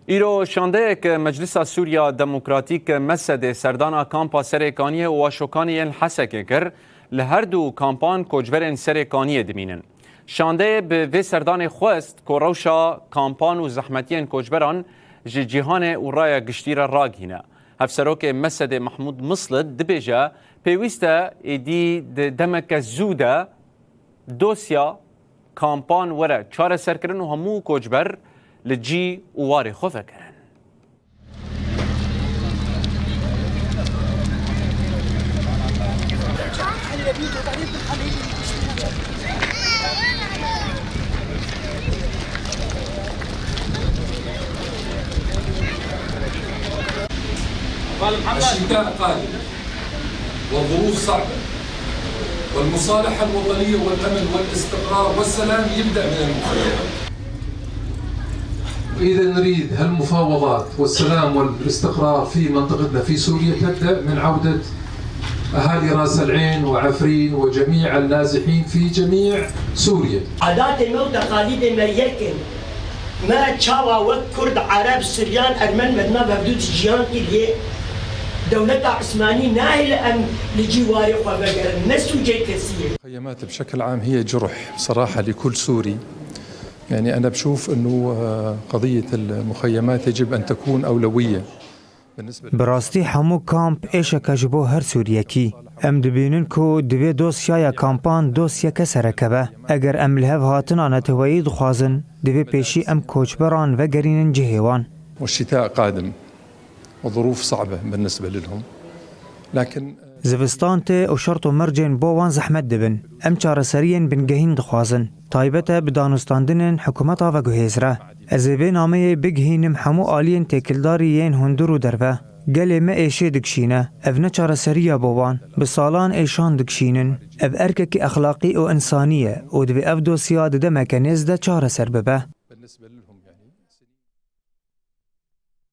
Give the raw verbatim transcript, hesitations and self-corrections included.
Îro şandeyek Meclisa Sûriya Demokratîk, mesedê, serdana kampa Serêkaniyê û Aşokanê yên Hesekê kir. Li her du kampan koçberên Serêkaniyê dimînin. Şandeyê bi vê serdanê xwest ku rewşa kampan û zehmetiyên koçberan ji cîhanê û raya giştî re ragihîne. Hevserokê mesedê Mehmûd Mislid dibêje, pêwîst e êdî di demeke zû de dosya kampan were çareserkirin û hemû koçber li cî û warê xwe vegerin. الشتاء قادم والظروف صعبة، والمصالحة الوطنية والأمن والاستقرار والسلام يبدأ من المخيمات. إذا نريد هالمفاوضات والسلام والاستقرار في منطقتنا في سوريا تبدأ من عودة أهالي راس العين وعفرين وجميع النازحين في جميع سوريا. Adatê me û teqalîdê me yek in. Me çawa wek Kurd, Ereb, Siryan, Ermen me di nav hevdû de jiyan kiriye. Dewleta Osmanî nahêle em li cî warê xwe vegerin. Ne sûcê kesî ye. المخيمات بشكل عام هي جرح بصراحة لكل سوري. يعني أنا بشوف إنه، آه، قضية المخيمات يجب أن تكون أولوية بالنسبة Bi rastî hemû kamp êşeke ji bo her Sûriyekî. Em dibînin ku divê dosyaya kampan dosyeke sereke be. Eger em li hev hatina neteweyî dixwazin, divê pêşî em koçberan vegerînin cihê wan. والشتاء قادم وظروف صعبة بالنسبة لهم. لكن Zivistan tê û şert û mercên bo wan zehmet dibin. Em çareseriyên bingehîn dixwazin. Taybet e bi danûstandinên hikûmeta veguhêz re. Ez ê vê nameyê bigihînim hemû aliyên têkildarî yên hundir û derve. Gelê me êşê dikişîne. Ev ne çareseriya bo wan. Bi salan êşan dikişînin. Ev erkekî exlaqî û însanî ye û divê ev dosya di demeke nêz de çareser bibe.